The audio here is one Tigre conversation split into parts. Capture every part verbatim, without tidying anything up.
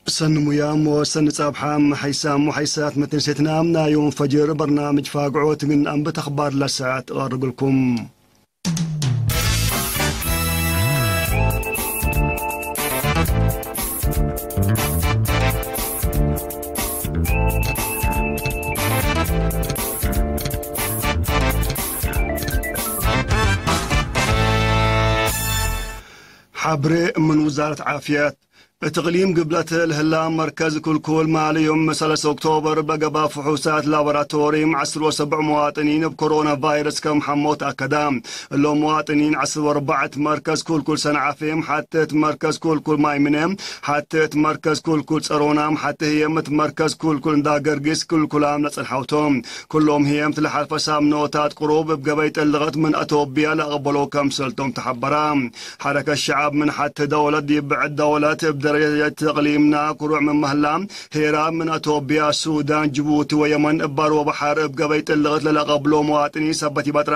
ሰኒ ሙያም ወሰኒ ጻብሓም ሐይሳም ወሐይሳት መትንሴትና ናይ ዮም ፈጅር በርናምጅ ፋግዖት ግን አንብት አኽባር ለሰዓት እቀርብልኩም። ሐብሬ ምን ውዛረት ዓፍየት። እት እቅሊም ግብለት ለህላ መርከዝ ኩልኩል ማል ዮም ሰለስ ኦክቶበር በገባ ፍሑሳት ላቦራቶሪም ዐስር ወሰብዕ መዋጥኒን እብ ኮሮና ቫይረስ ከም ሐመው ተአከዳ። እሎም መዋጥኒን ዐስር ወአርበዕ እት መርከዝ ኩልኩል ሰንዓፌም፣ ሐቴ እት መርከዝ ኩልኩል ማይምኔም፣ ሐቴ እት መርከዝ ኩልኩል ጸሮናም፣ ሐቴ ህዬም እት መርከዝ ኩልኩል እንዳ ገርጊስ ኩልኩላም ለጸንሐው ቶም። ኩሎም ህዬም እት ለሐልፈ ሳምኖታት ቅሩብ እብ ገበይ ጠልቀት ምን አቶብያ ለአቅበሎ ከምሰልቶም ተሐበራ። ሐረከት ሸዐብ ምን ሐቴ ደውለት ዲብ ብዕድ ደውለት እብ ደረጀት እቅሊምና ክሩዕ ምን መህላ፣ ሄራ ምን አቶብያ፣ ሱዳን፣ ጅቡቲ ወየመን እባር ወበሐር እብ ገበይ ጥልቅት ለለአቀብሎ መዋጥኒን ሰበት ኢበጥራ።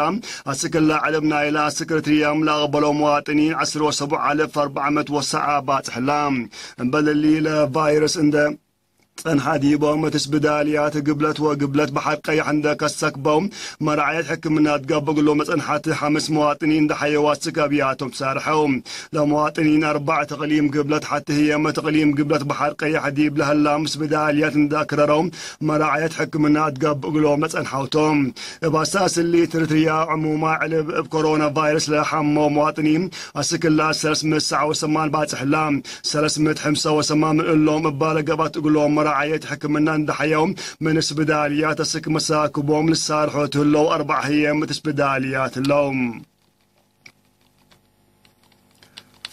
አስክ እለ ዐለብ ናይላ አስክ ኤሪትርያም ለአቅበሎ መዋጥኒን ዐስር ወሰቡዕ አልፍ አርበዕ መት ወሰዓ ባጽሕ ህላ። እምበል እሊ ለቫይረስ እንደ ጸንሐ ዲቦም እት ስብዳልያት ግብለት ወግብለት በሐር ቀያሕ እንደ ከሰክበው መራዕየት ሕክምና ትገብእ እግሎም ለጸንሐት ሐምስ መዋጥኒን እንደ ሐየው አስክ አብያቶም ትሳርሐው። ለመዋጥኒን አርበዕ እት እቅሊም ግብለት ሐቴ ህዬም እት እቅሊም ግብለት በሐር ቀያሕ ዲብ ለህላ ምስብዳልያት እንደ አክረረው መራዕየት ሕክምና ትገብእ እግሎም ለጸንሐው ቶም። እብ አሳስ እሊ እት ኤሪትርያ ዕሙማ ዕልብ እብ ኮሮና ቫይረስ ለሐመው መዋጥኒን አስክ እለ ሰለስ ምእት ሰዓ ወሰማን ባጽሕ ህላ። ሰለስ ምእት ሕምሳ ወሰማን ምን እሎም እባ ለገብአት እግሎም መራዕየት ሕክምና እንደ ሐየው ምን ስብዳልያት አስክ መሳክቦም ልሳርሖ እት ህለው አርበዕ ህዬም እት ስብዳልያት ህለው።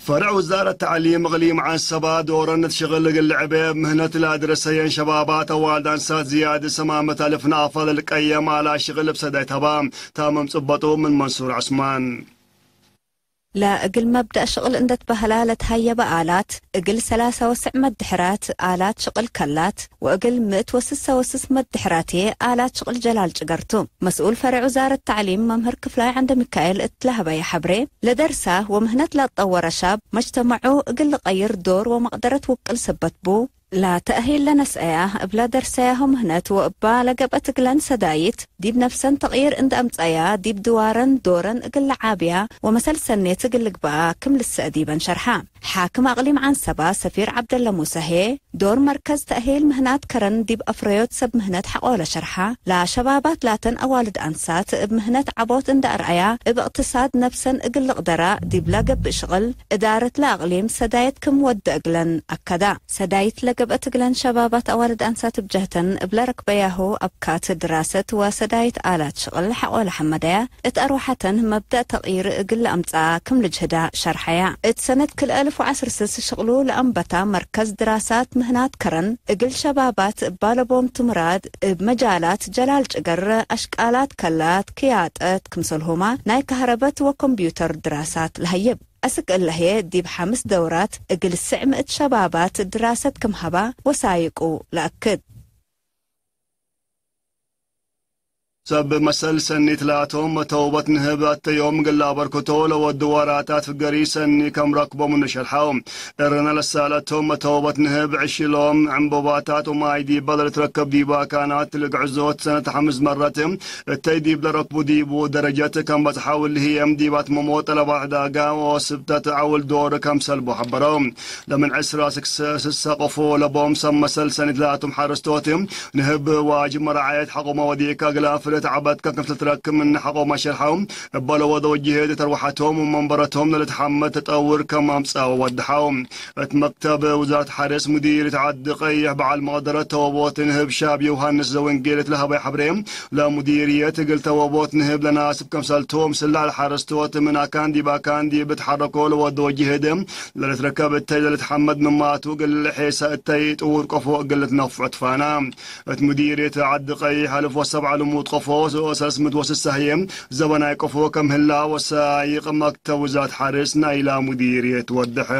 ፈርዕ ውዛረት ተዕሊም እቅሊም ዐንሰባ ዶረን እት ሽቅል እግል ልዕቤ እብ ምህነት ለአድረሰየን ሸባባት አዋልድ አንሳት ዝያድ ሰማመት አልፍ ነአፋ ለልቀየም አላት ሽቅል እብ ሰዳይት ሀባ። ታምም ጽበጡ ምን መንሱር ዑስማን። ለእግል መብደእ ሽቅል እንደ ትበህላ ለትሀየበ አላት፣ እግል ሰላሳ ወስዕ መድሕራት አላት ሽቅል ከላት፣ ወእግል ምእት ወስሳ ወስስ መድሕራትዬ አላት ሽቅል ጀላል ጭገርቱ። መስኡል ፈሬዕ ውዛረት ተዕሊም መምህር ክፍላይ ዐንደሚካኤል እት ለሀበየ ሐብሬ፣ ለደርሳ ወምህነት ለአጠወረ ሻብ፣ መጅተመዑ እግል ልቀይር ዶር ወመቅደረት ውቅል ሰበት ቡ፣ ለተእሂል ለነስአያ፣ እብለ ደርሰያሁ ምህነት ወእባ ለገብአት እግለን ሰዳይት፣ ዲብ ነፍሰን ተቅይር እንደ አምጸያ፣ ዲብ ድዋረን ዶረን እግል ለዓብያ ወመሰል ሰኔት እግል ልግበአ ክም ልሰእ ዲበን ሸርሐ። ሓክም አቅሊም ዐንሰባ ሰፊር ዐብደለ ሙሰ ህዬ፣ ዶር መርከዝ ተእሂል ምህናት ከረን ዲብ አፍረዮት ሰብ ምህነት ሐቆለ ሸርሐ፣ ለሸባባት ላተን አዋልድ አንሳት እብ ምህነት ዐቦት እንደ አርአያ፣ እብ እቅትሳድ ነፍሰን እግል ልቅደራ ዲብለ ገብእ ሽቅል፣ እዳረት ለአቅሊም ሰዳየት ክም ወደ እግለን አከዳ። ሰዳይት ለገብአት እግለን ሸባባት አዋልድ አንሳት እብ ጀህተን እብለ ረክበያሁ አብካት ድራሰት ወሰዳይት አላት ሽቅል ሐቆለ ሐመደያ፣ እት አርወሐተን መብደእ ተቅይር እግል ለአምጽአ ክም ልጅህዳ ሸርሐያ። እት ሰነት ክልኤ አልፍ ወዐስር ስስ ሽቅሉ ለአንበታ መርከዝ ድራሳት ምህናት ከረን፣ እግል ሸባባት እባ ለቦም ትምራድ እብ መጃላት ጀላል ጭገር፣ አሽቃላት ከላት፣ ክያጠት ክምሰልሁማ ናይ ከህረበት ወኮምፕዩተር ድራሳት ለሀይብ። አስክ እለ ህዬ ዲብ ሐምስ ደውራት እግል ስዕ ምእት ሸባባት ድራሰት ክም ሀባ ወሳይቁ ለአክድ። ሰብ መሰል ሰኒት ላቶም መተውበት ንህብ አተዮም እግል ለአበርክቶ ለወዱ ወራታት ፍገሪ ሰኒ ከም ረክቦ ምኑ ሸርሐው። እርነ ለሳለቶም መተውበት ንህብ ዕሽሎም ዕንበባታት ወማይ ዲበ ለልትረከብ ዲብ አካናት ልግዕዞት ሰነት ሐምስ መረት እተይ ዲብ ለረክቡ ዲቡ ደረጀት ከም በጽሐው እሊ ህዬም ዲብ አትመሞ ጠለባት ዕዳጋ ወስብተት ዐውል ዶር ከም ሰልቦ ሐበረው። ለምን ዕስራ ስክሰ ስሰ ቀፎ ለቦም ሰብ መሰል ሰኒት ላቶም ሐረስቶት ንህብ ዋጅብ መራዓየት ሐቆመ ወዲከ እግል አፍርት ዐበትከ ክም ትትረክብ ምን ሐቆመ ሸርሐው። እበ ለወደው ጅህድ እት አርወሐቶም ወመንበረቶም ለልትሐመድ ተጠውር ከም አምጸአው ወደሐው። እት መክተብ ውዛረት ሐርስ ሙዲርየት ዐዲ ቀይሕ በዐል መቅደረት ተወቦት ንህብ ሻብ ዮውሃንስ ዘወንጌል እት ለሀበይ ሐብሬ፣ ለሙዲርየት እግል ተወቦት ንህብ ለናስብ ከምሰልቶም ስላል ሐረስቶት ምን አካን ዲብ አካን ዲብ እትሐረኮ ለወደው ጅህድ ለልትረከብ እተይ ለልትሐመድ ምማቱ እግል ሔሰ እተይ ጥውር ቀፎ እግል ልትነፍዖ ትፋና። እት ሙዲርየት ዐዲ ቀይሕ አልፍ ወሰብዓ ልሙድ ቀፎ ሰለስ ምእት ወስሳ ህዬ ዘበናይ ቀፎ ከም ህላ ወሳይቅ መክተብ ውዛት ሐርስ ናይላ ሙዲርየት ወደሐ።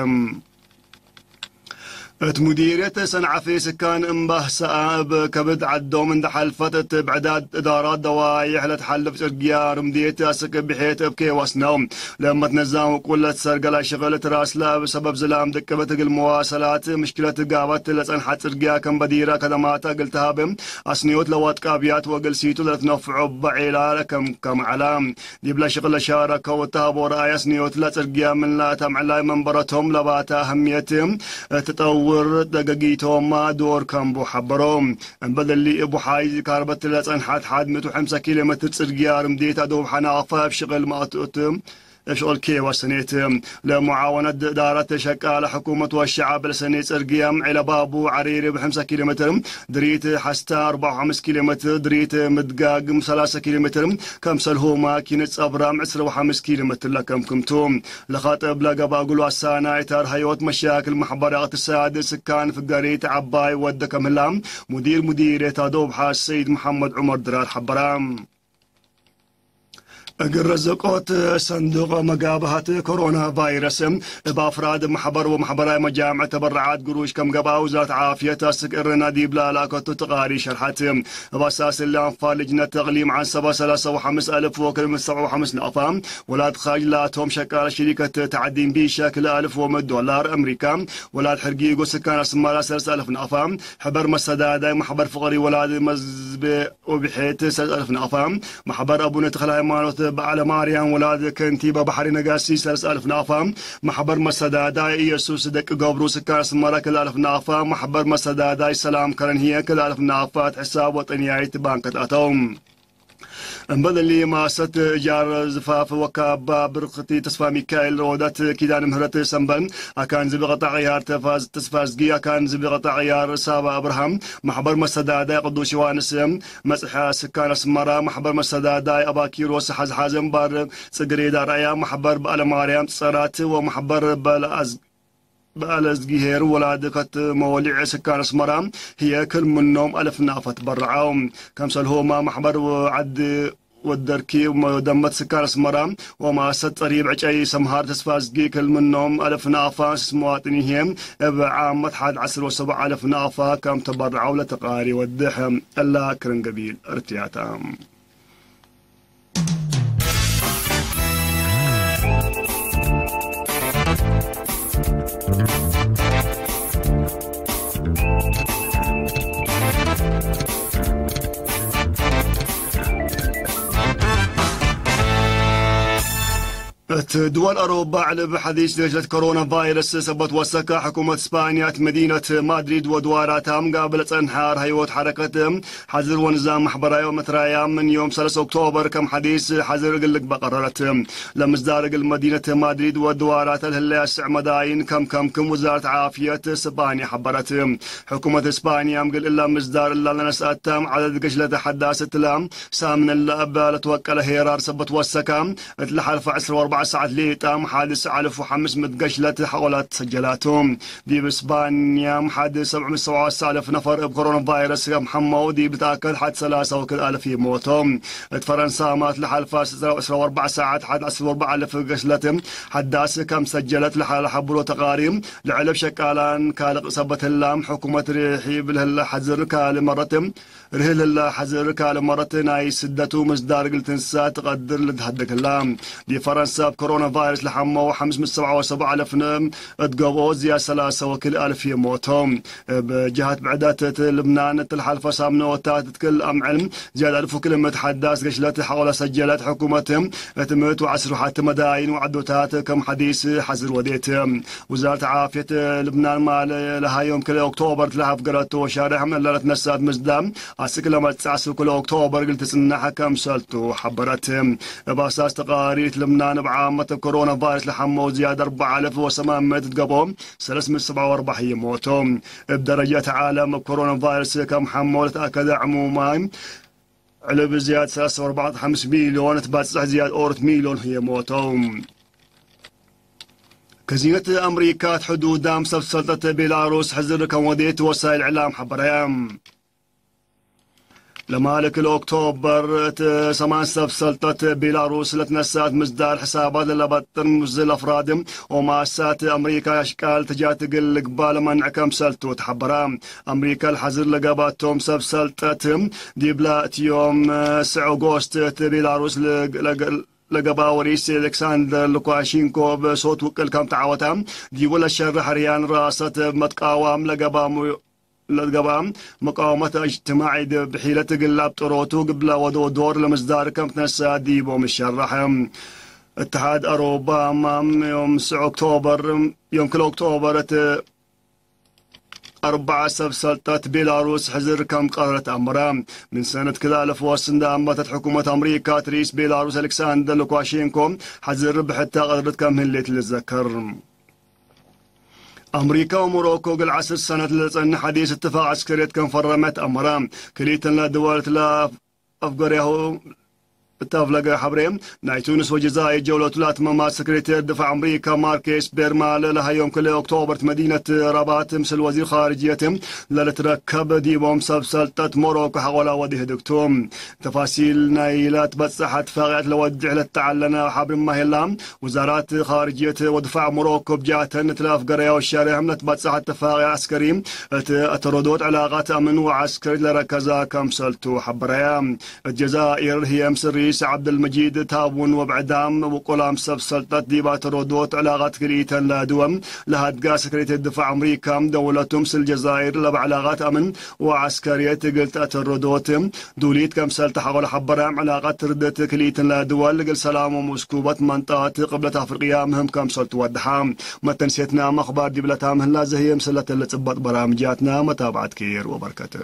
እት ሙዲርየት ሰንዓፌ ስካን እምባህ ሰአ እብ ከብድ ዐዶም እንደ ሐልፈት፣ እት ብዕዳድ እዳራት ደዋይሕ ለትሐልፍ ጽርግያ ርምድየት አስክ ብሔት እብ ኬዋስ ነው። ለእመት ነዛም ውቁል ለትሰርገላ ሽቅል እት ራስላ እብ ሰበብ ዝላም ድቅበት እግል መዋሰላት ምሽክለት ጋባት ለጸንሐት ጽርግያ ከም በዲራ ከደማት እግል ተሃብ አስንዮት ለዋጥቅ አብያት ወእግል ሲቱ ለትነፍዖ በዔላ ለከምከም ዐላ። ዲብለ ሽቅል ለሻረከው እት ሀቦ ረአይ አስንዮት ለጽርግያ ምን ለአተምዕላይ መንበረቶም ለባተ አህምየት ትጠውር ደገጊቶማ ዶር ከም ቡ ሐበሮ። እምበል እሊ እቡ ሓይዝ ካርበት ለጸንሐት ሐድ ምእት ወሐምሳ ኪሎ ሜትር ጽርግያ ርምዴት አዶብ ሐናፈ እብ ሽቅል ማእቶት እብ ሽቅል ኬ ወሰኔት። ለሙዓወነት እዳረት ሸቃለ ሕኩመት ወሸዓብ ለሰኔ ጽርግያ ዔለባቡ ዐሬሪ እብ ሐምሳ ኪሎ ሜትር ድሪት ሐስተ አርበዓ ወሐምስ ኪሎ ሜትር፣ ድሪት ምድጋግ ሰላሰ ኪሎ ሜትር፣ ከምሰልሁማ ኪነት ጸብራም ዕስረ ወሐምስ ኪሎ ሜትር ለከምክምቱ። ለኻጥብ ለገብአ እግሉ አሳናይ ታር ሀዮት መሻክል ማሕበራዊ እቅትሳድ ስካን ፍገሪት ዐባይ ወደ ከም ህላ ሙዲር ሙዲርየት አዶብሐ ሰይድ መሐመድ ዑመር ድራር ሐበራ። እግል ረዘቆት ሰንዱቅ መጋብሀት ኮሮና ቫይረስ እብ አፍራድ መሕበር ወመሕበራዊ መጃምዕ ተበረዓት ግሩሽ ከም ገብአ ውዛረት ዓፍየት አስክ እርና ዲብ ለአላከቱ ተቃሪ ሸርሐት። እብ አሳስ እሊ አንፋር ልጅነት ተቅሊም ዐንሰበ ሰላሰ ወሐምስ አልፍ ወክልምት ሰብዓ ወሐምስ ናፋ ወላድ ኻጅ ላቶም ሸቃለ ሽሪከት ተዕዲን ቢሸ ክልኤ አልፍ ወምእት ዶላር አምሪካ ወላድ ሕርጊ እግል ስካን አስመራ ሰለስ አልፍ ናፋ ሕበር መሰዳዳይ መሕበር ፍቅሪ ወላድ መዝቤ ወብሔት ሰለስ አልፍ ናፋ፣ መሕበር አቡነ ተክለ ሃይማኖት በዓለ ማርያም ወላድ ከንቲባ ባሕሪ ነጋሲ ሰለስ አልፍ ናፋ፣ መሕበር መሰዳዳይ ኢየሱስ ደቂ ገብሩ ስካን አስመራ ክልኤ አልፍ ናፋ፣ መሕበር መሰዳዳይ ሰላም ከረን ህዬ ክልኤ አልፍ ናፋ እት ሕሳብ ወጠንያይት ባንከት አተው። እምበል እሊ ማሰት እጃር ዝፋፍ ወካባ ብርክቲ ተስፋ ሚካኤል፣ ሮዳት ኪዳነ ምህረት ሰንበል፣ አካን ዝቢ ቅጣዕ ቅያር ተፋዝ ተስፋዝጊ፣ አካን ዝቢ ቅጣዕ ቅያር ሳባ አብርሃም፣ ማሕበር መሰዳዳይ ቅዱስ ዮሐንስ፣ መጽሐ ስካን አስመራ፣ ማሕበር መሰዳዳይ አባኪሮስ ሐዝሐዘ እምባር ጽግሬዳ ራያ፣ ማሕበር በዓለ ማርያም ጸራት ወማሕበር በለአዝ-፣ በዓለ እዝጊሄር ወላድ ከት መወሊዕ ስካን አስመራ ህዬ ክል ምኖም አልፍ ናፈ ትበረዐው። ከምሰልሆማ ማሕበር ወዐድ ወደርኪ ወደመት ስካን አስመራ ወማሰት ጸሪብ ዕጨይ ሰምሃር ተስፋዝጊ ክል ምኖም አልፍ ናፋ ስስ መዋጥኒ ህዬ እብ ዓመት ሐድ ዐስር ወሰብዕ አልፍ ናፋ ከም ተበረዐው ለተቃሪ ወድሕ። እላ ክርን ገቢል እርትያታ። እት ድወል አውሮባ ዕልብ ሐዲስ ገሽለት ኮሮና ቫይረስ ሰበት ወሰከ፣ ሕኩመት እስፓንያ እት መዲነት ማድሪድ ወድዋራታ ምጋብ ለጸንሐ አርሀዮት ሐረከት ሐዝር ወንዛም ማሕበራዊ ወመትራያ ምን ዮም ሰለስ ኦክቶበር ከም ሐዲስ ሐዝር እግል ልግበእ ቀረረት። ለምስዳር እግል መዲነት ማድሪድ ወድዋራተ ለህለያ ስዕ መዳይን ከም ከምክም ውዛረት ዓፍየት እስፓንያ ሐበረት። ሕኩመት እስፓንያ እግል እላ ምስዳር እላ ለነስአት ታም ዐደድ ገሽለተ ሐዳስ እትላ ሳምን እላ እበ ለትወቀለ ሄራር ሰበት ወሰከ፣ እት ለሐልፈ ዕስራ ወአርበዕ ሰዓት ሌጣም ሐድስ አልፍ ወሐምስ ምእት ገሽለት ሐቆላት ሰጀላቱ። ዲብ እስፓንያም ሐድ ሰብዕ ምእት ሰብዓ ወሰስ አልፍ ነፈር እብ ኮሮና ቫይረስ ከም ሐመው ዲብ ልትአከድ ሐድ ሰላሳ ወክልኤ አልፍ ይሞቶ። እት ፈረንሳም እት ለሐልፈ ዕስራ ወአርበዕ ሰዓት ሐድ ዐስር ወአርበዕ አልፍ ገሽለት ሐዳስ ከም ሰጀለት ለሐ-፣ ለሐብሮ ተቃሪ ለዐለብ ሸቃላን ካልቅ ሰበት ህላም ሕኩመት ርሒብ ለህለ ሐዝር ካልእ መረት ርህል ህለ ሐዝር ካልእ መረት ናይ ስደቱ ምስዳር እግል ትንሳ ትቀድር ልትሀደግ ህላ። ዲብ ፈረንሳ እብ ኮሮና ቫይረስ ለሐመው ሐምስ ምእት ሰብዓ ወሰብዓ አልፍ እት ገብኦ ዝያድ ሰላሳ ወክልኤ አልፍ ሞቶ። እብ ጀሀት ብዕደት እት ልብናን እት ለሐልፈ ሳምኖታት እት ክል አምዕል ዝያድ አልፍ ወክልኤ ምእት ሐዳስ ገሽለት ሐቆለ ሰጀለት ሕኩመት እት ምእት ወዐስር ወሐቲ መዳይን ወዐዶታት ከም ሐዲስ ሐዝር ወዴት። ውዛረት ዓፍየት ልብናን ማለ ለሀዮም ክልኤ ኦክቶበር ለአፍገረቱ ወሻርሕ ምን ለትነሳት ምስዳር አስክ ለመጽእ አስር ክልኤ ኦክቶበር እግል ትጽናሕ ከምሰልቱ ሐበረት። እብ አሳስ ተቃሪት ልብናን እብ ዓመት ኮሮና ቫይረስ ለሐመው ዝያድ አርበዓ አልፍ ወሰማን ምእት ትገብኦ ሰለስ ምእት ሰብዓ ወአርበዕ ህይ ሞቶ። እብ ደረጀት ዓለም እብ ኮሮና ቫይረስ ከም ሐመው ለተአከደ ዕሙማይ ዕልብ ዝያድ ሰላሳ ወአርበዕ ነጥብ ሐምስ ሚልዮን ትባጽሕ ዝያድ ኦርት ሚልዮን ህይ ሞቶ። ከዚነት አምሪካ እት ሕዱዳም ሰብ ሰልጠት ቤላሩስ ሕዝር ከም ወዴት ወሳይል እዕላም ሐበረያ። ለማልክ ለኦክቶበር እት ሰማን ሰብ ሰልጠት ቤላሩስ ለትነሳት ምስዳር ሕሳባት ለለበጥር ሙዝል አፍራድ ወመአሳት አምሪካ አሽቃል ትጃት እግል ልግባእ ለመንዕ ከምሰልቱ ተሐበራ። አምሪካ ለሐዝር ለገባቶም ሰብ ሰልጠት ዲብላ እት ዮም ስዕ ኦጎስት እት ቤላሩስ ለገ-፣ ለገ-፣ ለገባ ወሪስ ኤሌክሳንደር ሉካሼንኮ ብሶት ውቅል ከም ተዓወታ ዲቡ ለሸርሕ ርያን ራሰት መትቃዋም ለገባ ሙ-፣ ለትገባ መቃወመት እጅትማዒ ዲብ ሒለት እግል አብጥሮቱ ግብለ ወደው ዶር ለምስዳር ከም ትነሰአ ዲቦም ሸረሐ። እትሓድ አውሮፓ ማም ዮም ስዕ ኦክቶበር፣ ዮም ክል ኦክቶበር እት አርበዐ ሰብ ሰልጠት ቤላሩስ ሕዝር ከም ቀረረት አመረ። ምን ሰነት ክል አልፍ ወስንድ አመተት ሕኩመት አምሪካ እት ርኢስ ቤላሩስ አሌክሳንደር ሉካሼንኮ ሕዝር ብሕተ ቀርት ከም ህሌት ልዘከር። አምሪካ ወሞሮኮ እግል ዐስር ሰነት ለጸንሕ ሐዲስ እትፋቅ ዐስከርየት ከም ፈረመት አመረ። ክልኢተን ለድወል እት ለአፍገርያሁ እት አፍለገ ሐብሬ፣ ናይ ቱኒስ ወጀዛይር ጀውለቱ ለአትመማ ሰክሬቴር ድፋዕ አምሪካ ማርክ ኤስፐር ማለ ለሀዮም ክልኤ ኦክቶበር እት መዲነት ረባት ምስል ወዚር ኻርጅየት ለልትረከብ ዲቦም ሰብ ሰልጠት ሞሮኮ ሐቆላ ወዲህ ድግቱ። ተፋሲል ናይ ለትበጸሐ እትፋቅያት ለወድሕ ለተዐለነ ሐብርማ ሄላ፣ ውዛራት ኻርጅየት ወድፋዕ ሞሮኮ ብጃተን እት ለአፍገረያው ሸርሕ ለትበጸሐ እትፋቅያት ዐስከሪ እት አተረዶት ዕላቃት አምን ወዐስከሪ ለረከዛ ከምሰልቱ ሐበረያ። እት ጀዛይር ህዬ ምስል ርኢስ ዐብደልመጂድ ታቡን ወብዕዳም ውቁላም ሰብ ሰልጠት ዲብ አተረዶት ዕላቃት ክልኢተን ለድወል ለሀድጋ ሰክሬቴር ድፋዕ አምሪካ፣ ደውለቱ ምስል ጀዛይር ለበ ዕላቃት አምን ወዐስከርየት እግል ተአተረዶት ዱሊት ከምሰል ተሐቆ ለሐበራም ዕላቀት ትርድት ክልኢትን ለድወል እግል ሰላም ወመስኩበት መንጠቀት ቅብለት አፍርቅያ ምህም ከምሰል ትወድሐ። መተንሴትናም አኽባር ዲብለታም ህላ ዘህየ ምስለተ ለጽበጥ በራምጃትና መታብዐት ኬር ወበርከት።